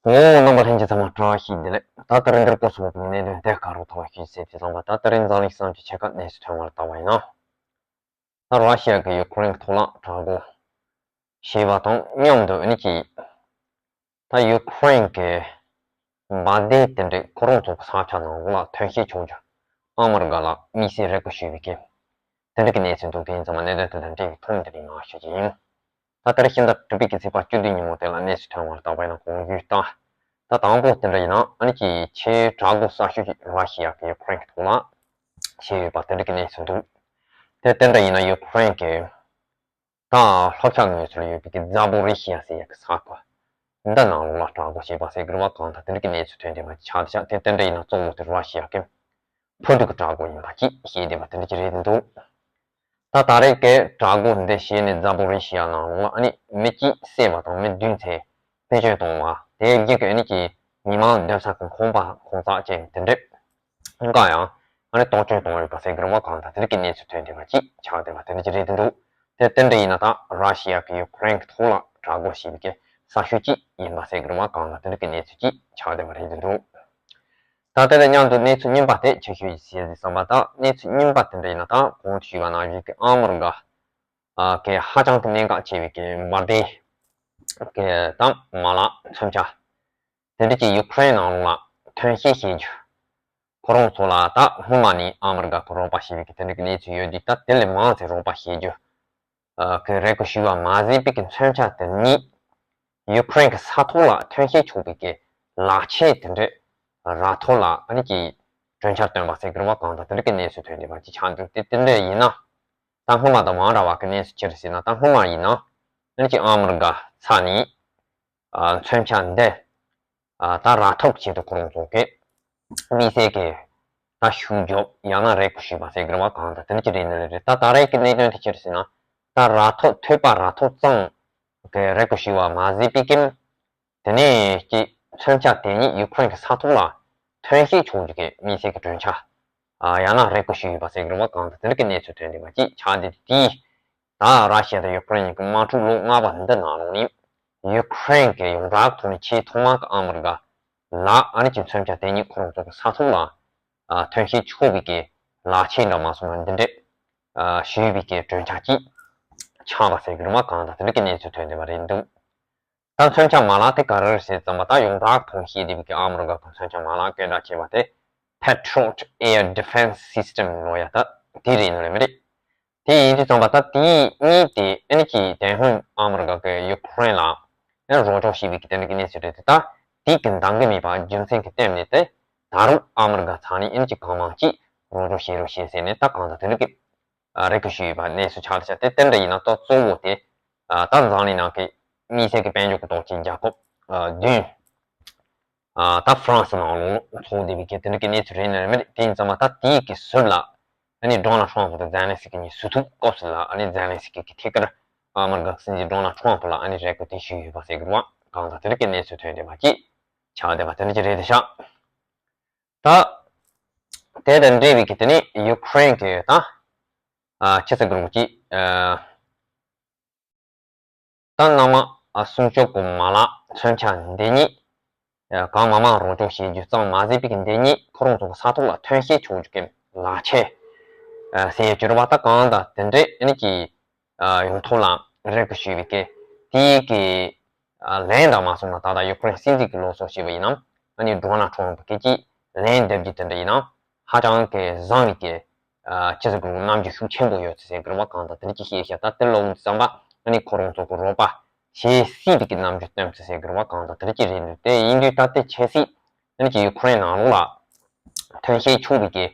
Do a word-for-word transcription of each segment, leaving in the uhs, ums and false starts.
ཨོ། རྣམ་པ་ལྷན་རྒྱས་ཚང་མ་བཀྲ་ཤིས་བདེ་ལེགས། ད་ལྟ་རིང་འདིར་སྐོར་སོགས་ཀྱི་གནད་དོན་དེ་ག་རུ་ཐོག་ཞུས་ཟེར་བྱས་ཙང་པ། ད་ལྟ་རིང་འཛམ་གླིང་བསམ་གྱི་ཆེ་ཁ་གནས་སུ་ཐོན་པར་བལྟ་བ་ཡིན་ན། ད་ར་ཤི་ཡ་གི་ཡུ་ཀེ་རེན་གྱི་ཐོག་ལ་དྲག་རྒོལ་བྱས་པ་དང་མཉམ་དུ་ཨ་ནི་ཀྱི། ད་ཡུ་ཀེ་རེན་གྱི་འབར་མདེལ་དེ་འདྲའི་ཁོ་རང་ཚོ་གི་ས་ཆ་ནང་ལོགས་ལ་ཐོན་སྐྱེད་བྱུང་རྒྱུ་ཨ་མི་རི་ཀ་ལ་དམིགས་བསལ་རེ་སྐུལ་ཞུས་པའི་གི། དེ་འདྲ་གི་གནས་ཚུལ་འདུག་དེ་ཡིན་ཙང་མ་གནད་དོན་དེ་དང་འབྲེལ་བའི་ཐོག་འདི་རིང་ངག་བཤད་ཀྱི་ཡིན། ད་ལྟར་ཕྱི་ཟླ་དྲུག་པའི་གི་ཚེས་པ་བཅུ་བདུན་ཉིན་མོ་དེ་ལ་གནས་སུ་ཐོན་པར་བལྟ་བ་ཡིན་ན། གོང་ཞུས་ལྟར། ད་དང་པོ་དེ་འདྲ་ཡིན་ན་ཨ་ནི་ཀྱི་ཆེས་དྲག་རྒོལ་གསར་ཤོས་ཀྱི་ར་ཤི་ཡ་གི་ཡུ་ཀེ་རེན་གྱི་ཐོག་ལ་བྱས་ཡོད་པ་དེ་འདྲ་གི་གནས་ཚུལ་འདུག་དེ་དེ་འདྲ་ཡིན་ན་ཡུ་ཀེ་རེན་གྱི་ད་ལྷོ་ཕྱོགས་ངོས་སུ་ཡོད་པའི་གི་ཛ་པོ་རི་ཤི་ཡ་ཟེར་ཡ་གི་ས་ཁུལ་འདི་ནང་ལོགས་ལ་དྲག་རྒོལ་བྱས་པ་ཟེར་གི་རེད་པ། གང་ལྟར་དེ་འདྲ་གི་གནས་ཚུལ་ཐོན་བསྡད་པ་ཆགས་བཞག་དེ་དེ་འདྲ་ཡིན་ན་གཙོ་བོ་དེ་ར་ཤི་ཡ་གི་ཕུ་དུ་གི་དྲག་རྒོལ་ཡིན་པ་ཅིག་བཤད་བསྡད་པ་དེ་འདྲ་ཅིག་རེད་འདུག་ད་ད་རེས་ཀྱི་དྲག་རྒོལ་འདི་བྱས་ནས་ཛ་པོ་རི་ཤི་ཡ་ནང་ལོགས་ལ་ཨ་ནི་མི་གཅིག་བསད་པ་དང་མི་བདུན་ཚེ་བཙོན་བཏང་བ། དེའི་རྗེས་ཀྱི་ཨ་ནི་ཀྱི་མི་མང་སྡོད་ས་གི་ཁང་པ་ཁང་བརྩེགས་ཅན་དེ་འདྲ་འགའ་ཡང་ཨ་ནི་གཏོར་སྐྱོན་བཏང་ཡོད་པ་ཟེར་གི་རེད་པ། གང་ལྟར་དེ་འདྲ་གི་གནས་ཚུལ་ཐོན་བསྡད་པ་ཅིག་ཆགས་བསྡད་པ་དེ་འདྲ་ཅིག་རེད་འདུག་དེ་དེ་འདྲ་ཡིན་ན་ད་ར་ཤི་ཡ་གི་ཡུ་ཀེ་རེན་གྱི་ཐོག་ལ་དྲག་རྒོལ་བྱས་པའི་གི་གསར་ཤོས་ཅིག་ཡིན་པ་ཟེར་གི་རེད་པ། གང་ལྟར་དེ་འདྲ་གི་གནས་ཚུལ་ཅིག་ཆགས་བསྡད་པ་རེད་འདུག་ད་དེ་དང་མཉམ་དུ་གནས་ཚུལ་རྙིང་པ་དེ་ཆེ་ཤོས་ཤིག་བཤད་ཟིན་ཙང་པ། ད་གནས་ཚུལ་རྙིང་པ་དེ་འདྲ་ཡིན་ན་ད་གོང་དུ་ཞུས་པ་ནང་བཞིན་གྱི་ཨ་མི་རི་ཀ་གི་ཧ་ཅང་གི་གནད་འགག་ཆེ་བའི་གི་འབར་མདེལ་གི་ད་མ་ལག་མཚོན་ཆ་དེ་འདྲ་ཅིག་ཡུ་ཀེ་རེན་ནང་ལོགས་ལ་ཐོན་སྐྱེད་བྱེད་རྒྱུ། ཁོ་རང་ཚོ་ལ་ད་སྔོན་མ་ནས་ཨ་མི་རི་ཀ་གི་རོགས་པ་བྱེད་པའི་གི་དེ་འདྲ་གི་གནས་ཚུལ་ཡོད་དུས། ད་དེ་ལས་མང་ཙམ་རོགས་པ་བྱེད་རྒྱུ་གི་རེ་སྐུལ་ཞུས་པ་མ་ཟད་པའི་གི་མཚོན་ཆ་དེ་ཉིད་ཡུ་ཀེ་རེན་གྱི་ས་ཐོག་ལ་ཐོན་སྐྱེད་ཆོག་པའི་གི་ལག་ཆས་དེ་འདྲ་ར་ཐོག་ལ་ཨ་ནི་ཀྱི་གྲོས་འཆར་བཏོན་པ་ཟེར་གི་རེད་པ། གང་ལྟར་དེ་འདྲ་གི་གནས་ཚུལ་ཐོན་བསྡད་པ་ཅིག་ཆགས་འདུག་དེ་དེ་འདྲ་ཡིན་ན་ད་སྔོན་མ་དང་མ་འདྲ་བ་གི་གནས་ཚུལ་ཅི་རེད་ཟེར་ན། ད་སྔོན་མ་ཡིན་ན་ཨ་ནི་ཀྱི་ཨ་མི་རི་ཀ་ས་ནས་ཨ་མཚོན་ཆ་འདི་ཨ་ད་ར་ཐོག་ཆེད་དུ་ཁོ་རང་ཚོ་གི་དམིགས་བསལ་གྱི་ད་ཤུགས་རྒྱོབ་ཡང་ན་རེ་སྐུལ་ཞུས་པ་ཟེར་གི་རེད་པ། གང་ལྟར་དེ་འདྲ་ཅིག་རེད་འདུག་ལེ་རེད། ད་ད་རེས་ཀྱི་གནད་དོན་དེ་ཅི་རེད་ཟེར་ན། ད་ར་ཐོག་ཐོད་པ་ར་ཐོག་གཙང་གི་རེ་སྐུལ་ཞུས་པ་མ་ཟད་པའི་གི་དེ་ནས་ཀྱི་མཚོན་ཆ་དེ་ཉིད་ཡུ་ཀེ་རེན་གྱི་ས་ཐོག་ལ་ཐོན་སྐྱེད་ཆོག་རྒྱུ་གི་དམིགས་བསལ་གྱི་གྲོས་འཆར་ཨ་ཡང་ན་རེ་སྐུལ་ཞུས་ཡོད་པ་ཟེར་གི་རེད་པ། གང་ལྟར་དེ་འདྲ་གི་གནས་ཚུལ་ཐོན་བསྡད་པ་ཅིག་ཆགས་བསྡད་དེ། ད་ར་ཤི་ཡ་དང་ཡུ་ཀེ་རེན་གཉིས་ཀྱི་དམག་འཁྲུག་ལོ་ལྔ་པ་འདི་ནང་ལོགས་ནས་ཡུ་ཀེ་རེན་གྱི་ཡོངས་གྲགས་ཐོག་ནས་ཆེས་ཐོག་མ་གི་ཨ་མི་རི་ཀ་ལ་ཨ་ནི་ཀྱི་མཚོན་ཆ་དེ་ཉིད་ཁོ་རང་ཚོ་གི་ས་ཐོག་ལ་ཨ་ཐོན་སྐྱེད་ཆོག་པའི་གི་ལག་ཆས་འདྲ་མ་སོང་ན་འདི་འདྲས་ཨ་ཞུས་པའི་གི་གྲོས་འཆར་ཅིག་ཆགས་པ་ཟེར་གི་རེད་པ། གང་ལྟར་དེ་འདྲ་གི་གནས་ཚུལ་ཐོན་བསྡད་པ་རེད་འདུག་ད་མཚོན་ཆ་མ་ལག་དེ་ག་རེ་རེད་ཟེར་ཙམ་པ། ད་ཡོངས་གྲགས་ཐོག་ནས་བཤད་བསྡད་པའི་གི་ཨ་མི་རི་ཀ་གི་མཚོན་ཆ་མ་ལག་སྐད་གྲགས་ཆེ་བ་དེ་Patriot Air Defense System ལབ་ཡ་ད་དེ་རེད་ནོ་རེད་མི་རེད། དེ་ཡིན་དུས་ཙམ་པ་ད་དེ་གཉིས་དེ་ཨ་ནི་ཀྱི་དེ་སྔོན་ཨ་མི་རི་ཀ་གི་ཡུ་ཀེ་རེན་ལ་ཨ་རོགས་སྐྱོར་བྱས་པའི་གི་དེ་འདྲ་གི་གནས་ཚུལ་རེད་དེ། ད་དེ་གི་འདང་གི་མེད་པ་རྒྱུ་མཚན་གྱི་སྟེང་ནས་དེ་ད་རུང་ཨ་མི་རི་ཀ་ཚང་ནས་ཨ་ནི་ཀྱི་གང་མང་ཅིག་རོགས་སྐྱོར་བྱེད་རོགས་བྱེད་ཟེར་ནས་ད་གང་ལྟར་དེ་འདྲ་གི་ཨ་རེ་སྐུལ་ཞུས་ཡོད་པ་གནས་ཚུལ་ཆགས་ཤག་དེ་དེ་འདྲ་ཡིན་ན་ད་གཙོ་བོ་དེ་ཨ་ད་འཛམ་གླིང་ནང་གི་དམིགས་བསལ་གྱི་དཔལ་འབྱོར་གྱི་ཐོག་གི་རྒྱལ་ཁབ་ཨ་བདུན་ཨ་ད་ཧྥ་རན་སི་ནང་ལོགས་ཚོགས་བསྡད་པའི་གི་དེ་འདྲ་གི་གནས་ཚུལ་རེད་ནི་རེད་མི་རེད། དེ་ཡིན་ཙང་མ་ད་དེའི་གི་ཟུར་ལ་ཨ་ནི་ཌོ་ནལ་ཊམ་ཕུ་དང་ཛེ་ལན་སི་ཀི་གཉིས་ཟུར་ཐུག་སྐབས་སུ་ལ་ཨ་ནི་ཛེ་ལན་སི་ཀི་གི་ཐད་ཀར་ཨ་མི་རི་ཀ་གི་སྲིད་འཛིན་ཌོ་ནལ་ཊམ་ཕུ་ལ་ཨ་ནི་རེ་སྐུལ་དེ་ཞུས་ཡོད་པ་ཟེར་གི་རེད་པ། གང་ལྟར་དེ་འདྲ་གི་གནས་ཚུལ་ཐོན་བསྡད་པ་ཅིག་ཆགས་བསྡད་པ་དེ་འདྲ་ཅིག་རེད་དེ་ཤག་ད་དེ་དང་འབྲེལ་བའི་གི་དེ་ནི་ཡུ་ཀེ་རེན་གྱི་ད་ཨ་ཕྱི་སྲིད་གུ་རུ་ཅིག་ཨ་ད་གནམ་དམག་ཨ་སྲུང་སྐྱོབ་ཀྱི་མ་ལག་མཚོན་ཆ་འདི་ཉིད་ཨ་གང་མང་མང་རོགས་སྐྱོར་བྱེད་རྒྱུ་ཙམ་མ་ཟད་པའི་གི་འདི་ཉིད་ཁོ་རང་ཚོ་གི་ས་ཐོག་ལ་ཐོན་སྐྱེད་ཆོག་རྒྱུ་གི་ལག་ཆས་ཨ་ཟེར་ཡ་ཅིག་རེད་པ། ད་གང་ལྟར་དེ་འདྲས་ཨ་ནི་ཀྱི་ཨ་ཡོང་ཐབས་ལ་རེ་སྐུལ་ཞུས་པའི་གི་དེའི་གི་ཨ་ལན་འདྲ་མ་སོང་ན་ད་ལྟ་ཡུ་ཀེ་རེན་སྲིད་འཛིན་གྱིས་ལབ་སོ་བྱས་པ་ཡིན་ནམ། ཨ་ནི་ཌོ་ནལ་ཊམ་ཕུ་གིས་ཀྱིས་ལན་འདེབས་རྒྱུ་དེ་འདྲ་ཡིན་ན་ཧ་ཅང་གི་བཟང་བའི་གི་ཨ་ཅི་ཟེར་དགོས་རེད། རྣམ་འགྱུར་ཤུགས་ཆེན་པོ་ཡོད་ཚུལ་ཟེར་དགོས་རེད་པ། གང་ལྟར་དེ་འདྲ་ཅིག་བཤད་ཤག་ད་དེ་ལབ་དུས་ཙམ་པ་ཨ་ནི་ཁོ་རང་ཚོ་གི་རོགས་པ་བྱེད་སྲིད་པའི་གི་རྣམ་འགྱུར་སྟོན་ཚུལ་ཟེར་དགོས་རེད་པ། གང་ལྟར་དེ་འདྲ་ཅིག་རེད་འདུག་དེ་ཡིན་དུས་ད་ལྟའི་ཆབ་སྲིད་ཨ་ནི་ཀྱི་ཡུ་ཀེ་རེན་ནང་ལོགས་ལ་ཐོན་སྐྱེད་ཆོག་པའི་གི་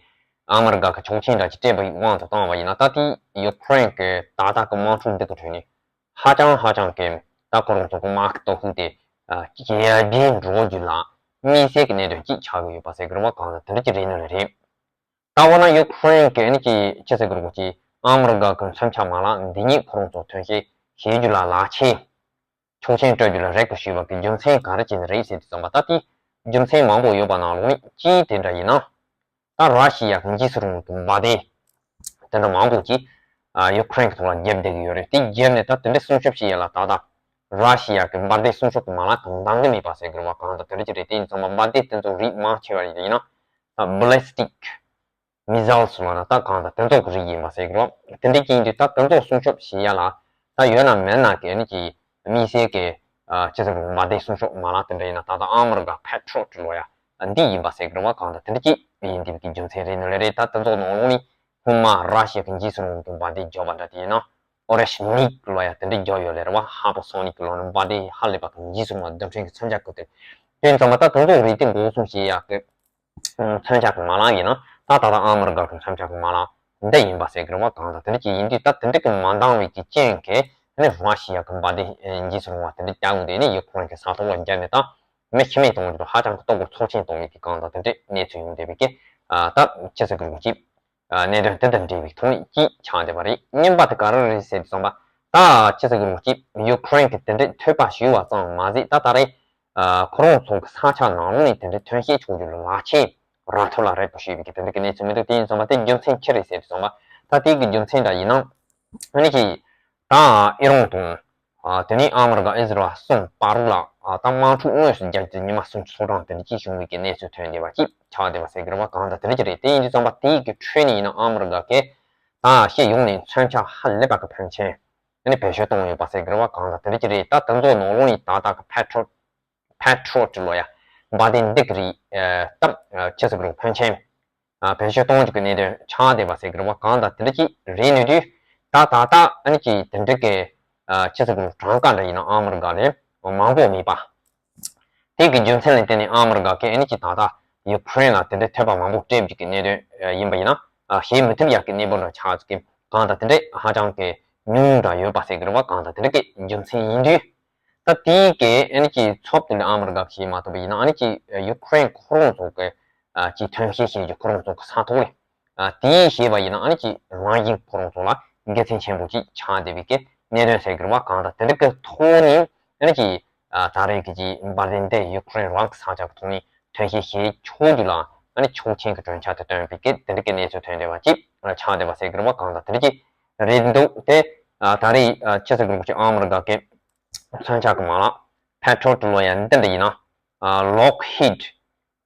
ཨ་མི་རི་ཀ་གི་ཆོག་མཆན་འདྲ་ཅིག་སྤྲད་པའི་དབང་དུ་བཏང་བ་ཡིན་ན། ད་ལྟའི་ཡུ་ཀེ་རེན་གྱི་ད་ལྟ་གི་དམག་འཁྲུག་འདི་གི་ཁྲོད་ནས་ཧ་ཅང་ཧ་ཅང་གི་ད་ཁོ་རང་ཚོ་གི་དམག་གི་སྟོབས་ཤུགས་དེ་ཨ་ཇེ་ཆེར་འགྲོ་རྒྱུ་ལ་དམིགས་བསལ་གྱི་གནད་དོན་ཅིག་ཆགས་ཀྱི་ཡོད་པ་ཟེར་དགོས་རེད་པ། གང་ལྟར་དེ་འདྲ་ཅིག་རེད་ནི་རེད། ད་འོ་ན་ཡུ་ཀེ་རེན་གྱི་ཨ་ནི་ཀྱི་ཅི་ཟེར་དགོས་རེད་པ། ཀྱི་ཨ་མི་རི་ཀ་གི་མཚོན་ཆ་མ་ལག་འདི་ཉིད་ཁོ་རང་ཚོ་ཐོན་སྐྱེད་བྱེད་རྒྱུ་ལ་ལག་ཆས་ཆོག་མཆན་སྤྲོད་རྒྱུ་ལ་རེ་སྐུལ་ཞུས་པ་གི་རྒྱུ་མཚན་ག་རེ་བྱས་ནས་རེད་ཟེར་དུས་ཙམ་པ། ད་དེ་རྒྱུ་མཚན་མང་པོ་ཡོད་པ་ནང་ལོགས་ནས་གཅིག་དེ་འདྲ་ཡིན་ན། ད་ར་ཤི་ཡ་གི་འཇིགས་སུ་རུང་གི་འབར་མདེལ་དེ་འདྲ་མང་པོ་ཅིག་ཨ་ཡུ་ཀེ་རེན་གྱི་ཐོག་ལ་བརྒྱབ་བསྡད་ཀྱི་ཡོད་རེད། དེ་བརྒྱབ་ནས་ད་དེ་འདྲའི་སྲུང་སྐྱོབ་བྱེད་ཡ་ལ་ད་ལྟ་ ར་ཤི་ཡ་གི་འབར་མདེལ་སྲུང་སྐྱོབ་མ་ལག་དང་འདང་གི་མེད་པ་ཟེར་དགོས་རེད་བ། གང་ལྟར་དེ་འདྲ་ཅིག་རེད། དེ་ཡིན་ཙང་མ་འབར་མདེལ་དེ་ཚོ་རིགས་མང་ཆེ་བ་ཡིན་ན་ད་ballistic missiles ལབ་ན་ད་གང་ལྟར་དེ་ཚོ་གི་རིགས་ཡིན་པ་ཟེར་གི་རེད་བ། དེ་འདྲ་ཅིག་ཡིན་དུས་ད་དེ་ཚོ་སྲུང་སྐྱོབ་བྱེད་ཡ་ལ་ད་ཡོད་ན་མེད་ན་གི་ཨ་ནི་གི་དམིགས་བསལ་གི་ཨ་ཅི་ཟེར་དགོས་རེད། འབར་མདེལ་སྲུང་སྐྱོབ་མ་ལག་དེ་འདྲ་ཡིན་ན་ད་ལྟ་ཨ་མི་རི་ཀ་Patriot ལབ་ཡ་འདི་ཡིན་པ་ཟེར་གི་རེད་བ། གང་ལྟར་དེ་འདྲ་ཅིག་ཡིན་དེ་གི་རྒྱུ་མཚན་རེད་འདུག་ལེ་རེད། ད་དེ་ཚོ་ནང་ལོགས་ནི་སྔོན་མ་ར་ཤི་ཡ་གི་འཇིགས་སུ་རུང་བའི་འབར་མདེལ་འཇོག་པ་འདྲ་དེ་ཡིན་ན་Oreshnik ལབ་ཡ་དེ་འདྲ་འཇོག་ཡོད་ལེ་རེད་བ། Hypersonic ལབ་ན་འབར་མདེལ་ཧ་ལས་པ་གི་འཇིགས་སུ་རུང་བ་རྡུལ་ཕྲན་གི་མཚོན་ཆ་བཀོལ་ཏེ། དེ་ཡིན་ཙང་མ་ད་དེ་ཚོ་རིགས་དེ་འགོག་སྲུང་བྱེད་ཡ་གི་མཚོན་ཆ་གི་མ་ལག་ཡིན་ན་ད་ད་ལྟ་ཨ་མི་རི་ཀ་གི་མཚོན་ཆ་གི་མ་ལག་འདི་ཡིན་པ་ཟེར་གི་རེད་བ། གང་ལྟར་དེ་འདྲ་ཅིག་ཡིན་དུས་ད་དེ་འདྲ་གི་མ་འདང་བའི་གི་རྐྱེན་གྱིས་ཨ་ནི་ར་ཤི་ཡ་གི་འབར་མདེལ་འཇིགས་སུ་རུང་བ་དེ་འདྲ་རྒྱག་དགོས་དེ་ནི་ཡུ་ཁུ་རེན་གི་ས་ཐོག་ལ་རྒྱབ་ནས་ད་མི་ཤི་རྨས་གཏོང་རྒྱུ་ཧ་ཅང་གི་སྟོབས་ཤུགས་ཚོགས་ཆེན་གཏོང་བའི་གི་གང་ལྟར་དེ་འདྲའི་གནས་ཚུལ་ཡོང་བསྡད་པའི་གི་ད་ཅི་ཟེར་གི་རེད་ཅིག་གནད་དོན་དེ་དང་འབྲེལ་བའི་ཐོག་ནས་ཅིག་ཆགས་བསྡད་པ་རེད། གཉིས་པ་དེ་ག་རེ་རེད་ཟེར་དུས་ཙམ་པ་ད་ཅི་ཟེར་གི་རེད་ཅིག་ཡུ་ཁུ་རེན་གི་དེ་འདྲའི་ཐོས་པ་ཞུས་པ་ཙམ་མ་ཟད་ད་ད་རེས། ཨ། ཁོ་རང་ཚོ་གི་ས་ཆ་ནང་ལོགས་ནས་དེ་འདྲའི་ཐོན་སྐྱེད་ཆོག་རྒྱུ་ལ་ལག་ཆས་རག་ཐུབ་ལ་རེད་པ་ཞུས་པའི་གི་དེ་འདྲ་གི་གནས་ཚུལ་མི་འདུག་དེ་ཡིན་ཙང་མ་དེ་རྒྱུ་མཚན་ཅི་རེད་ཟེར་དུས་ཙམ་པ་ད་དེ་གི་རྒྱུ་མཚན་འདྲ་ཡིན་ན་ཨ་ནི་ཅིག་ད་ཨི་རན་དང་། ཨ། དེ་ནས་ཨ་མི་རི་ཀ་ཨི་ཟི་རལ་གསུམ་བར་ལ། ཨ། ད་དམག་འཁྲུག་དངོས་སུ་རྒྱག་རྒྱུ་ཉི་མ་སུམ་ཅུ་སོ་གྲངས་དེ་འདྲ་ཅིག་བྱུང་བའི་གི་གནས་ཚུལ་ཐོན་བསྡད་པ་ཅིག་ཆགས་བསྡད་པ་ཟེར་གི་རེད་བ། གང་ལྟར་དེ་འདྲ་ཅིག་རེད། དེ་ཡིན་དུས་ཙམ་པ་དེ་གི་ཁྲོད་ནས་ཡིན་ན་ཨ་མི་རི་ཀ་གི་ད་ཤེས་ཡོང་ནས་མཚོན་ཆ་ཧ་ལས་པ་གི་ཕོན་ཆེན། ཨ་ནི་བེད་སྤྱོད་གཏོང་ཡོད་པ་ཟེར་གི་རེད་བ། གང་ལྟར་དེ་འདྲ་ཅིག་རེད། ད་དེ་ཚོ་ནང་ལོགས་ནས་ད་ལྟ་གི་Patriot Patriot ལབ་ཡ་འབར་མདེལ་འདི་གི་རིགས། ཨ། སྟབས་ཅི་ཟེར་གི་རེད། ཕོན་ཆེན། ཨ། བེད་སྤྱོད་གཏོང་རྒྱུ་གི་གནད་དོན་ཆགས་བསྡད་པ་ཟེར་གི་རེད་བ། གང་ལྟར་དེ་འདྲ་ཅིག་རེད་ནས་དུས་ད་ད་ད་ཨ་ནི་ཅིག་དེ་འདྲ་གི། ཨ། ཅི་ཟེར་གི་རེད། གྲངས་ཀ་འདྲ་ཡིན་ན་ཨ་མི་རི་ཀ་ལ་མང་པོ་མེད་པ། དེ་གི་རྒྱུ་མཚན་ལ་བརྟེན་ནས་ཨ་མི་རི་ཀ་གིས་ཨ་ནི་ཅིག་ད་ལྟ་ཡུ་ཁུ་རེན་ལ་དེ་འདྲའི་ཐོས་པ་མང་པོ་སྤྲད་པའི་གི་གནད་དོན་ཡིན་པ་ཡིན་ན། ཨ། བྱེད་མི་ཐུབ་ཡག་གི་གནས་བབ་འདྲ་ཆགས་ཀྱི། གང་ལྟར་དེ་འདྲའི་ཧ་ཅང་གི་ཉུང་ཉུང་འདྲ་ཡོད་པ་ཟེར་གི་རེད་བ། གང་ལྟར་དེ་འདྲ་གི་རྒྱུ་མཚན་ཡིན་དུས། ད་དེའི་གི་ཨ་ནི་ཅིག་ཚབ་དེ་འདྲ་ཨ་མི་རི་ཀ་གིས་བྱེད་མ་ཐུབ་པ་ཡིན་ན་ཨ་ནི་ཅིག་ཡུ་ཁུ་རེན་ཁོ་རང་ཚོ་གི་ཨ། ཅིག་ཐོན་སྐྱེད་བྱེད་རྒྱུ་ཁོ་རང་ཚོ་གི་ས་ཐོག་ལ། ཨ། དེའི་ཞེས་པ་ཡིན་ན་ཨ་ནི་ཅིག་རང་བཞིན་ཁོ་རང་ཚོ་ལ་དགེ་མཚན་ཆེན་པོ་ཅིག་ཆགས་བསྡད་པའི་གི་གནད་དོན་ཟེར་གི་རེད་བ། གང་ལྟར་དེ་འདྲ་གི་ཐོག་ནས་ཨ་ནི་ཅིག་ཨ། ད་རེས་ཀྱི་ཅིག་འབར་མདེལ་འདི་ཡུ་ཁུ་རེན་རང་གི་ས་ཆ་གི་ཐོག་ནས་ཐོན་སྐྱེད་བྱེད་ཆོག་རྒྱུ་ལ་ཨ་ནི་ཆོག་མཆན་གྱི་གྲོས་འཆར་དེ་བཏོན་པའི་གི་དེ་འདྲ་གི་གནས་ཚུལ་ཐོན་བསྡད་པ་ཅིག་ཆགས་བསྡད་པ་ཟེར་གི་རེད་བ། གང་ལྟར་དེ་འདྲ་ཅིག་རེད་འདུག་དེ་ཨ། ད་རེས་ཨ། ཅི་ཟེར་གི་རེད་ཅིག་ཨ་མི་རི་ཀ་གི་མཚོན་ཆ་གི་མ་ལག་Patriot ལབ་ཡ་འདི་འདྲ་ཡིན་ན། ཨ། Lockheed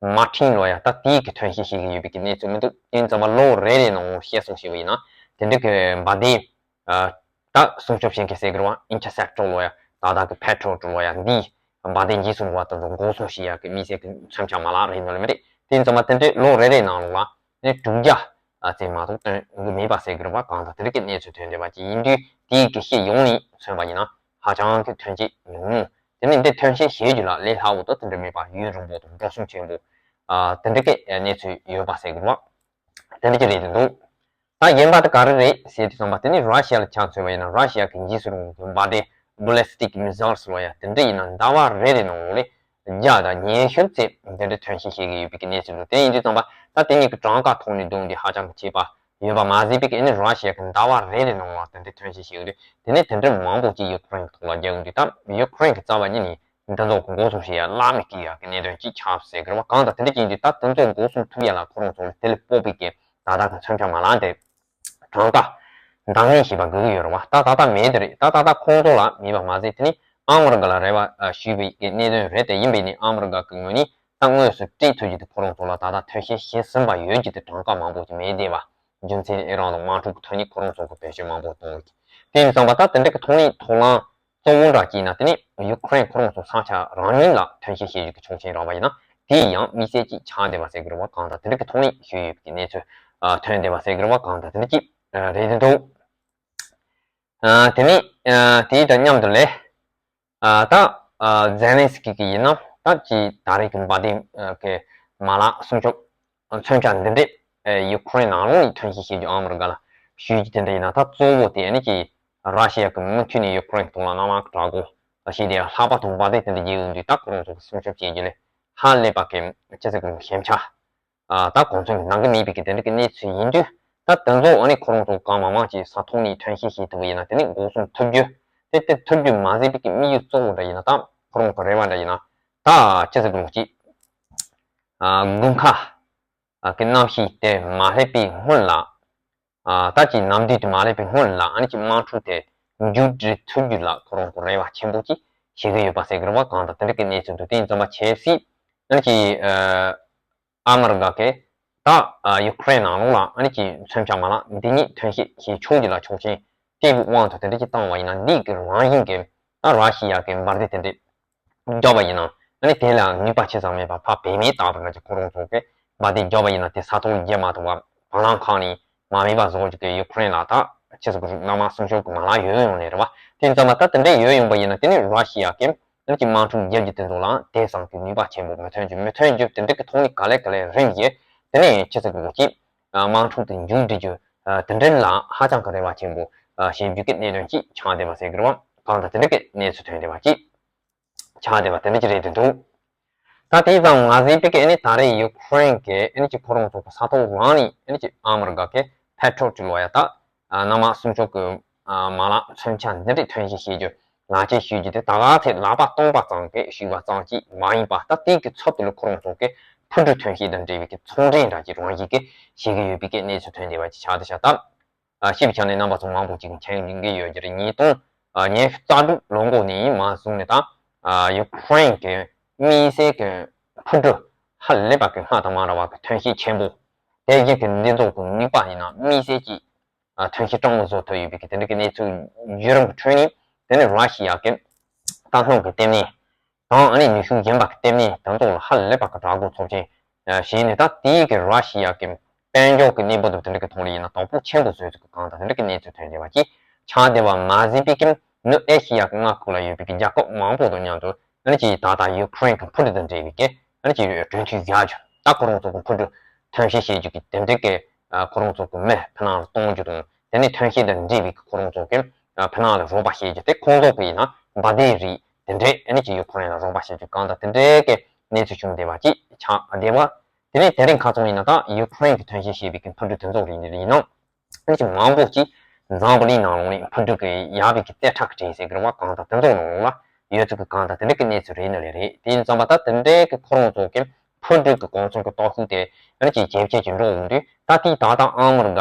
Martin ལབ་ཡ་ད་དེའི་གི་ཐོན་སྐྱེད་བྱེད་ཀྱི་ཡོད་པའི་གི་གནས་ཚུལ་མི་འདུག་དེ་ཡིན་ཙང་མ་ལོ་རེ་རེ་ནང་བཤད་སོང་ཞེས་པ་ཡིན་ན་དེ་འདྲ་གི་འབར་མདེལ། ཨ། ད་སྲུང་སྐྱོབ་བྱེད་མཁན་ཟེར་གི་རེད་བ། Interceptor ལབ་ཡ་ད་ད་གི་Patriot ལབ་ཡ་འདི་འབར་མདེལ་འཇིགས་སུ་རུང་བ་དེ་ཚོ་འགོག་སྲུང་བྱེད་ཡ་གི་དམིགས་བསལ་གི་མཚོན་ཆ་མ་ལག་རེད་འདུག་ལེ་མི་རེད། དེ་ཡིན་ཙང་མ་དེ་འདྲའི་ལོ་རེ་རེ་ནང་ལོགས་ལ་ནི་དྲུག་བརྒྱ་ཨ། ཙམ་མ་གཏོགས་བཏོན་གི་མེད་པ་ཟེར་གི་རེད་བ། གང་ལྟར་དེ་འདྲ་གི་གནས་ཚུལ་ཐོན་བསྡད་པ་ཅིག་ཡིན་དུས་དེའི་གི་ཤེས་ཡོང་ནས་མཚོན་པ་ཡིན་ན་ཧ་ཅང་གི་ཐོན་སྐྱེད་ཉུང་ཉུང་། དེ་ནས་འདི་ཐོན་སྐྱེད་བྱེད་རྒྱུ་ལ་ལས་སླ་བོ་དང་དེ་འདྲ་མེད་པ་ཡུན་རིང་པོ་དང་འགྲོ་སོང་ཆེན་པོ། ཨ། དེ་འདྲ་གི་གནས་ཚུལ་ཡོད་པ་ཟེར་གི་རེད་བ། དེ་འདྲ་ཅིག་རེད་འདུག་ད་གཞན་པ་དེ་ག་རེ་རེད་ཟེར་དུས་ཙམ་པ་དེ་ནི་ར་ཤི་ཡ་ལ་ཆ་མཚོན་པ་ཡིན་ན་ར་ཤི་ཡ་གི་འཇིགས་སུ་རུང་བའི་འབར་མདེལ་Ballistic Missiles ལབ་ཡ་དེ་འདྲ་ཡིན་ན་ཟླ་བ་རེ་རེ་ནང་ལོགས་ལ་བརྒྱ་དང་ཉི་ཤུ་ཙམ་དེ་འདྲ་ཐོན་སྐྱེད་བྱེད་ཀྱི་ཡོད་པའི་གི་གནས་ཚུལ་འདུག་དེ་ཡིན་དུས་ཙམ་པ་ད་དེ་གཉིས་ཀྱི་གྲངས་ཀ་ཐོག་ནས་བསྡོམས་ཏེ་ཧ་ཅང་གི་ཁྱད་པར་ཡོད་པ་མ་ཟད་པའི་གི་ཨ་ནི་ར་ཤི་ཡ་གི་ཟླ་བ་རེ་རེ་ནང་ལ་དེ་འདྲ་ཐོན་སྐྱེད་བྱེད་ཀྱི་འདུག་དེ་ནས་དེ་འདྲ་མང་པོ་ཅིག་ཡུ་ཁུ་རེན་གི་ཐོག་ལ་རྒྱག་གི་འདུག་ད་ཡུ་ཁུ་རེན་གི་རྩ་བ་ཉིད་ནས། འདི་ཚོ་འགོག་སྲུང་བྱེད་ཡ་བླ་མེད་ཀྱི་ཡ་གི་གནད་དོན་གཅིག་ཆགས་ཟེར་གི་རེད་བ། གང་ལྟར་དེ་འདྲ་ཅིག་ཡིན་དུས་ད་དེ་ཚོ་འགོག་སྲུང་ཐུབ་ཡ་ལ་ཁོ་རང་ཚོ་ལ་དེ་ལས་སྤོབས་པའི་གི་ད་ལྟ་གི་མཚོན་ཆ་མ་ལག་དེ་གྲངས་ཀ་འདང་ངེས་ཤེས་པ་དགོས་ཀྱི་ཡོད་རེད་བ། ད་ད་ལྟ་མེད་དེ་རེད། ད་ད་ལྟ་ཁོང་ཚོ་ལ་མེད་པ་མ་ཟད་དེ་ནི་ཨ་མི་རི་ཀ་ལ་རེ་བ་ཞུས་པའི་གི་གནད་དོན་རེད་དེ། ཡིན་པས་ནི་ཨ་མི་རི་ཀ་གི་ངོས་ནས་ད་དངོས་སུ་སྤྲད་ཐུབ་རྒྱུ་དེ་ཁོ་རང་ཚོ་ལ་ད་ལྟ་ཐོན་སྐྱེད་བྱེད་ཟིན་པ་ཡོད་རྒྱུ་དེ་གྲངས་ཀ་མང་པོ་ཅིག་མེད་བསྡད་པ། རྒྱུ་མཚན་ཨི་རན་དང་དམག་འཁྲུག་གི་ཐོག་ནས་ཁོ་རང་ཚོ་གི་བེད་སྤྱོད་མང་པོ་གཏོང་གི། དེ་ཡིན་ཙང་པ་ད་དེ་འདྲ་གི་ཐོག་ནས་ཐོག་ལམ་གཙོ་བོ་འདྲ་ཅིག་ཡིན་ན་དེ་ནི་ཡུ་ཁུ་རེན་ཁོ་རང་ཚོ་ས་ཆ་རང་ཉིད་ལ་ཐོན་སྐྱེད་བྱེད་རྒྱུ་གི་ཆོག་མཆན་རག་པ་ཡིན་ན་དེ་ཡང་དམིགས་བསལ་ཅིག་ཆགས་བསྡད་པ་ཟེར་གི་རེད་བ། གང་ལྟར་དེ་འདྲ་གི་ཐོག་ནས་ཞུས་ཡོད་པའི་གནས་ཚུལ་ཐོན་བསྡད་པ་ཟེར་གི་རེད་བ། གང་ལྟར་དེ་འདྲ་ཅིག་རེད་འདུག་དེ་ནི་དེའི་དང་མཉམ་དུ་ལས། ཨ། ད་ཨ། ཛེ་ལན་སི་ཀི་གིས་ཡིན་ན་ད་ཅིག་ད་རེས་ཀྱི་འབར་མདེལ་ཨ། གི་མ་ལག་སྲུང་སྐྱོབ་མཚོན་ཆ་འདི་འདྲས་ཨ། ཡུ་ཁུ་རེན་ནང་ལོགས་ནས་ཐོན་སྐྱེད་བྱེད་རྒྱུ་ཨ་མི་རི་ཀ་ལ་ཞུས་རྒྱུ་དེ་འདྲ་ཡིན་ན། ད་གཙོ་བོ་དེ་ཨ་ནི་ཅིག་ར་ཤི་ཡ་གི་མུ་མཐུད་ནས་ཡུ་ཁུ་རེན་གྱི་ཐོག་ལ་དམག་དམག་གི་དྲག་རྒོལ་བྱས་ཏེ་ལྷགས་པ་དང་འབར་མདེལ་དེ་འདྲ་རྒྱག་ཡོང་དུས་ད་ཁོ་རང་ཚོ་གི་སྲུང་སྐྱོབ་བྱེད་རྒྱུ་ལས་ཧ་ལས་པ་གི་ཅི་ཟེར་དགོས་རེད། ཞན་ཆ། ཨ། ད་གོ་མཚོན་གྱི་ནང་གི་མེད་པའི་གི་དེ་འདྲ་གི་གནས་ཚུལ་ཡིན་དུས། ད་དེ་ཚོ་ཨ་ནི་ཁོ་རང་ཚོ་གང་མང་མང་ཅིག་ས་ཐོག་ནས་ཐོན་སྐྱེད་བྱེད་ཐུབ་པ་ཡིན་ན་དེ་ནི་འགོག་སྲུང་ཐུབ་རྒྱུ། དེ་དེ་ཐུབ་རྒྱུ་མ་ཟད་པའི་གི་དམིགས་ཡུལ་གཙོ་བོ་འདྲ་ཡིན་ན། ད་ཁོ་རང་གི་རེ་བ་འདྲ་ཡིན་ན། ད་ཅི་ཟེར་དགོས་ཅིག་ཨ། དགུན་ཁ་གི་གནམ་གཤིས་དེ་མ་སླེབས་པའི་སྔོན་ལ། ཨ། ད་ཅིག་ནམ་དུས་དེ་མ་སླེབས་པའི་སྔོན་ལ་ཨ་ནི་ཅིག་དམག་འཁྲུག་དེ་མཇུག་སྒྲིལ་ཐུབ་རྒྱུ་ལ་ཁོ་རང་ཚོ་རེ་བ་ཆེན་པོ་ཅིག་ བྱེད་ཀྱི་ཡོད་པ་ཟེར་གི་རེད་བ། གང་ལྟར་དེ་འདྲ་གི་གནས་ཚུལ་འདུག་དེ་ཡིན་ཙམ་པ་ཆབ་སྲིད་ཨ་ནི་ཅིག་ཨ་ཨ་མི་རི་ཀ་གི་ད་ཡུ་ཀེ་རེན་ནང་ལོགས་ལ་ཨ་ནི་ཅིག་མཚོན་ཆ་མ་ལག་འདི་ཉིད་ཐོན་སྐྱེད་བྱེད་ཆོག་རྒྱུ་ལ་ཆོག་མཆན་སྤྲད་པའི་དབང་དུ་དེ་འདྲ་ཅིག་བཏང་བ་ཡིན་ན། འདི་གི་རང་བཞིན་གྱི་ད་ར་ཤི་ཡ་གི་འབར་མདེལ་དེ་འདྲ་འཇོག་པ་ཡིན་ན་ཨ་ནི་དེ་ལ་ནུས་པ་ཆེ་ཙམ་མེད་པ་ཕར་བེད་མེད་བཏང་བ་འདྲ་ཅིག་ཁོ་རང་ཚོ་གི་འབར་མདེལ་འཇོག་པ་ཡིན་ན་དེ་ས་ཐོག་བརྒྱབ་མ་ཐུབ་པ་བ་ལང་ཁང་ནས་མ་མེད་པ་བཟོ་རྒྱུ་གི་ཡུ་ཀེ་རེན་ལ་ད་ཆེ་ས་གི་རིགས་ནང་མ་སུམ་ཅུ་གི་མ་ལག་ཡོད་ཡོང་ནས་རེད་བ། དེ་ཙམ་པ་ད་དེ་འདྲ་ཡོད་ཡོང་པ་ཡིན་ན་དེ་ནི་ར་ཤི་ཡ་གི་ཨ་ནི་ཅིག་དམག་འཁྲུག་རྒྱག་རྒྱུ་དེ་ཚོ་ལ་དེ་ཙམ་གྱི་ནུས་པ་ཆེན་པོ་མི་ཐོན་རྒྱུ་མི་ཐོན་རྒྱུ་དེ་འདྲ་གི་ཐོག་ནས་ག་ལེ་ག་ལེ་རིམ་བཞིན་དེ་ནས་ཆེ་ས་གི་འོ་ཅིག་དམག་འཁྲུག་དེ་མཇུག་སྒྲིལ་རྒྱུ་དེ་འདྲ་ལ་ཧ་ཅང་གི་རེ་བ་ཆེན་པོ་བྱེད་རྒྱུ་གི་གནད་དོན་ཅིག་ཆགས་བསྡད་པ་ཟེར་གི་རེད་བ། གང་ལྟར་དེ་འདྲ་གི་གནས་ཚུལ་ཐོན་བསྡད་པ་ཅིག་ཆགས་བསྡད་པ་དེ་འདྲ་ཅིག་རེད་དེ་འདུག་ད་དེ་ཙམ་མ་ཟད་པའི་ཨ་ནི་ད་རེས་ཡུ་ཀེ་རེན་གྱི་ཨ་ནི་ཅིག་ཁོ་རང་ཚོ་གི་ས་ཐོག་རང་ནས་ཨ་ནི་ཅིག་ཨ་མི་རི་ཀ་གི་ཕེ་ཊྲོ་ཊི་ལོ་ཡ་ད་ནང་མ་སུམ་ཅུ་གི་མ་ལག་མཚོན་ཆ་འདི་འདྲ་ཐོན་སྐྱེད་བྱེད་རྒྱུ་ལག་འཁྱེར་ཞུ་རྒྱུ་དེ་ད་ག་ཚད་ལག་པ་སྟོང་པ་ཙམ་གྱི་ཞུས་པ་ཙམ་གྱིས་མ་ཡིན་པ། ད་དེ་གི་ཚབ་ཏུ་ལ་ཁོ་རང་ཚོ་གི་འཕུར་གྲུ་ཐོན་སྐྱེད་དང་འབྲེལ་བའི་གི་ཚོང་འབྲེལ་འདྲ་ཅིག་རང་བཞིན་གྱི་བྱེད་ཀྱི་ཡོད་པའི་གི་གནས་ཚུལ་ཐོན་བསྡད་པ་ཅིག་ཆགས་བསྡད་ཤག་ད། ཨ་ཞིབ་ཆ་ནས་རྣམ་པ་ཚོ་མང་པོ་ཅིག་མཁྱེན་གྱི་ཡོད་ཀྱི་རེད། ཉིས་སྟོང་ཉི་ཤུ་རྩ་དྲུག་ལོ་འགོ་ནས་མ་བཟུང་ནས་ད་ཡུ་ཀེ་རེན་གྱི་དམིགས་བསལ་གྱི་འཕུར་གྲུ་ཧ་ལས་པ་གི་སྔར་དང་མ་འདྲ་བ་གི་ཐོན་སྐྱེད་ཆེན་པོ། དེ་བཞིན་གྱི་འདི་ཚོ་གི་ནུས་པ་ཡིན་ན་དམིགས་བསལ་གྱི་ཐོན་སྐྱེད་སྤྲང་པོ་བཟོ་ཐུབ་ཡོད་པའི་གི་དེ་འདྲ་གི་གནས་ཚུལ་བརྒྱུད་རིམ་གྱི་ཁྲོད་ནས་དེ་ནི་ར་ཤི་ཡ་གི་ད་སྣང་གི་ལྟེ་གནས། དང་ཨ་ནི་ནུས་ཤུགས་རྒན་པ་གི་ལྟེ་གནས་དང་ཐོག་ལ་ཧ་ལས་པ་གི་དྲག་པོ་ཚོགས་ཆེན་བྱས་ནས། ད་དེའི་གི་ར་ཤི་ཡ་གི་དཔལ་འབྱོར་གི་གནས་བབ་དང་དེ་འདྲ་གི་ཐོག་ལ་ཡིན་ན་དོ་ཕོག་ཆེན་པོ་བཟོས་ཚུལ་གི་གང་དང་དེ་འདྲ་གི་གནས་ཚུལ་ཐོན་བསྡད་པ་ཅིག་ཆགས་བསྡད་པ་མ་ཟད་པའི་གི་ནུབ་ཨེ་ཤི་ཡ་གི་མངའ་ཁུལ་ལ་ཡོད་པའི་གི་རྒྱལ་ཁབ་མང་པོ་དང་མཉམ་དུ་ཨ་ནི་ཅིག་ད་ལྟ་ཡུ་ཀེ་རེན་གི་འཕུར་གྲུ་དང་འབྲེལ་བའི་གི་ཨ་ནི་ཅིག་གྲོས་མཐུན་བཞག་རྒྱུ། ད་ཁོ་རང་ཚོ་གི་འཕུར་གྲུ་ཐོན་སྐྱེད་བྱེད་རྒྱུ་གི་དེ་འདྲ་གི་ཁོ་རང་ཚོ་གི་མི་ཕི་ནང་ལ་གཏོང་རྒྱུ་དང་དེ་ནས་ཐོན་སྐྱེད་དང་འབྲེལ་བའི་གི་ཁོ་རང་ཚོ་གི་ཕི་ནང་ལ་རོགས་པ་བྱེད་རྒྱུ་དེ་ཁོང་ཚོ་གི་ཡིན་ན་འབར་མདེལ་རིགས་དེ་འདྲས་ཨ་ནི་ཅིག་ཡུ་ཀེ་རེན་ལ་རོགས་པ་བྱེད་རྒྱུ་གང་དང་དེ་འདྲས་ཀྱི་གནས་ཚུལ་བྱུང་བསྡད་པ་ཅིག་ཆགས་བསྡད་པ། དེ་ནས་དེ་རིང་ཁ་སང་ཡིན་ན་ད་ཡུ་ཀེ་རེན་གྱི་ཐོན་སྐྱེད་བྱས་པའི་གི་འཕུར་གྲུ་དེ་ཚོ་རིགས་འདི་ཡིན་ན་ཨ་ནི་ཅིག་མང་པོ་ཅིག་འཛམ་བུ་གླིང་ནང་ལོགས་ནས་འཕུར་གྲུ་གི་ཡག་པའི་གི་རྩེ་གྲས་ཀྱི་གྲས་ཟེར་གི་རེད་བ། གང་དང་དེ་ཚོ་ནང་ལོགས་ལ་ཡོད་ཚུལ་གི་གང་དང་དེ་འདྲས་ཀྱི་གནས་ཚུལ་རེད་ནི་ལས་རེད། དེ་ཡིན་ཙམ་པ་ད་དེ་འདྲས་ཀྱི་ཁོ་རང་ཚོ་གི་འཕུར་གྲུ་གི་གོང་ཚད་གི་སྟོབས་ཤུགས་དེ་ཨ་ནི་ཅིག་ཇེ་ཆེ་ཇེ་འགྲོ་འོང་དུས། ད་དེའི་ད་ལྟ་ཨ་མི་རི་ཀ་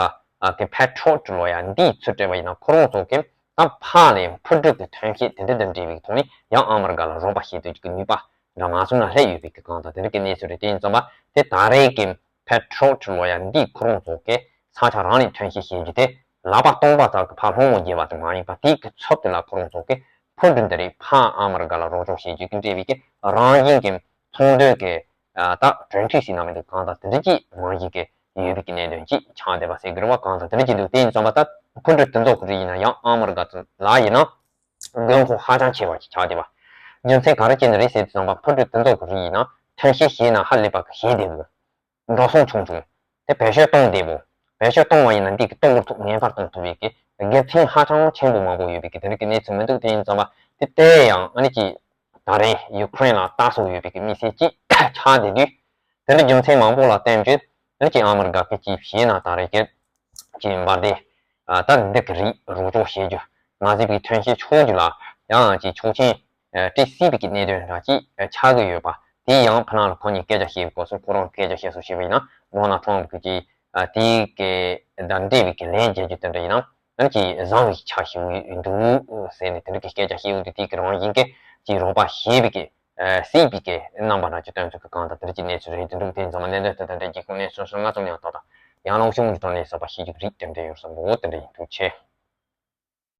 གི་ཕེ་ཊྲོ་ཊི་ལོ་ཡ་འདིའི་ཚུལ་སྤྲད་པ་ཡིན་ན་ཁོ་རང་ཚོ་གི་ད་ཕར་ལས་འཕུར་གྲུ་གི་ཐོན་སྐྱེད་དེ་འདྲ་དང་འབྲེལ་བའི་ཐོག་ནས་ཡང་ཨ་མི་རི་ཀ་ལ་རོགས་པ་བྱེད་འདོད་ཀྱི་ནུས་པ་འདྲ་མ་སོང་ན་སླེབས་ཡོད་པའི་གི་གང་དང་དེ་འདྲ་གི་གནས་ཚུལ་རེད། དེ་ཡིན་ཙམ་པ་དེ་ད་རེས་ཀྱི་ཕེ་ཊྲོ་ཊི་ལོ་ཡ་འདིས་ཁོ་རང་ཚོ་གི་ས་ཆ་རང་ནས་ཐོན་སྐྱེད་བྱེད་རྒྱུ་དེ་ལག་པ་སྟོང་པ་ཙམ་གྱི་ཕར་སློང་མོ་བརྒྱབ་པ་དེ་མ་ཡིན་པ། དེའི་གི་ཚབ་དེ་ལ་ཁོ་རང་ཚོ་གི་འཕུར་གྲུ་འདི་རིགས་ཕར་ཨ་མི་རི་ཀ་ལ་རོགས་སྐྱོར་བྱེད་རྒྱུ་གི་འབྲེལ་བའི་གི་རང་བཞིན་གྱི་ཚོང་དོན་གྱི་ད་གྲོས་མཐུན་ཟེར་ན་མི་འདུག་གང་དང་དེ་འདྲ་ཅིག་རང་བཞིན་གྱི་ཡོད་པའི་གི་གནད་དོན་ཅིག་ཆགས་བསྡད་པ་ཟེར་གི་རེད་བ། གང་དང་དེ་འདྲ་ཅིག་འདུག་དེ་ཡིན་ཙམ་པ་ད་འཕུར་གྲུ་དེ་ཚོ་གི་རིགས་ཡིན་ན་ཡང་ཨ་མི་རི་ཀ་ལ་ཡིན་ན་དགོས་མཁོ་ཧ་ཅང་ཆེ་བ་ཅིག་ཆགས་བསྡད་པ། རྒྱུ་མཚན་ག་རེ་བྱས་ནས་རེད་ཟེར་དུས་ཙམ་པ་འཕུར་གྲུ་དེ་ཚོ་གི་རིགས་ཡིན་ན་ཐོན་སྐྱེད་བྱས་ན་ཧ་ལས་པ་གི་ཞེ་བདེ་བོ། འགྲོ་སོང་ཆུང་ཆུང་། དེ་བེད་སྤྱོད་གཏོང་བདེ་པོ། བེད་སྤྱོད་གཏོང་བ་ཡིན་ན་འདི་གི་གཏོང་གི་ཐུབ། ངེས་པར་གཏོང་ཐུབ་པའི་གི་དགེ་མཚན་ཧ་ཅང་ཆེན་པོ་མང་པོ་ཡོད་པའི་གི་དེ་འདྲ་གི་གནས་ཚུལ་མི་འདུག་དེ་ཡིན་ཙམ་པ་དེ་ལྟའི་ཡང་ཨ་ནི་ཅིག་ད་རེས་ཡུ་ཀེ་རེན་ལ་ལྟ་སོགས་ཡོད་པའི་གི་དམིགས་བསལ་ཅིག་ཆགས་བསྡད་དུས། དེ་འདྲ་རྒྱུ་མཚན་མང་པོ་ལ་བརྟེན་བྱས་ཨ་ནི་ཅིག་ཨ་མི་རི་ཀ་གི་ཅིག་བྱས་ན་ད་རེས་ཀྱི་ཅིག་འབར་མདེལ་ད་འདི་གི་རིགས་རོགས་སྐྱོར་བྱེད་རྒྱུ་མ་ཟད་པའི་ཐོན་སྐྱེད་ཆོག་རྒྱུ་ལ་ཡང་ཅིག་ཆོག་མཆན་སྤྲད་སྲིད་པའི་གི་གནད་དོན་འདྲ་ཅིག་ཆགས་ཀྱི་ཡོད་པ། དེ་ཡང་ཕ་ནང་ལ་ཁོ་གཉིས་སྐད་ཆ་བཤད་པའི་སྐབས་སུ་ཁོ་རང་སྐད་ཆ་བཤད་སོ་ཞེས་པ་ཡིན་ན་ཌོ་ནལ་ཊམ་གྱིས་ཀྱིས་དེའི་གི་དང་འབྲེལ་བའི་གི་ལན་རྒྱག་རྒྱུ་དེ་འདྲ་ཡིན་ན་ཨ་ནི་ཅིག་བཟང་བའི་ཆ་ཞིག་འདུག་ཟེར་ནས་དེ་འདྲ་གི་སྐད་ཆ་བཤད་ཡོང་དུས། དེའི་གི་རང་བཞིན་གྱི་ཅིག་རོགས་པ་བྱེད་པའི་གི་སྲིད་པའི་གི་རྣམ་པ་འདྲ་ཅིག་སྟོན་ཚུལ་གི་གང་དང་དེ་འདྲ་ཅིག་གནས་ཚུལ་རེད། དེ་འདྲ་དེ་ཚང་མ་གནད་དོན་དེ་འདྲ་རྒྱལ་ཁབ་གནས་ཚུལ་སོ་ལྔ་ཙམ་ཡང་ཏག་ཏག་ཡང་ལོག་ཤོང་གི་ཐོག་ནས་གསར་པ་ཤེས་རྒྱུ་གི་རིགས་དེ་འདྲ་ཡོད་བསམ་པོ་དེ་འདྲ་ཡིན། ཐུགས་རྗེ་ཆེ།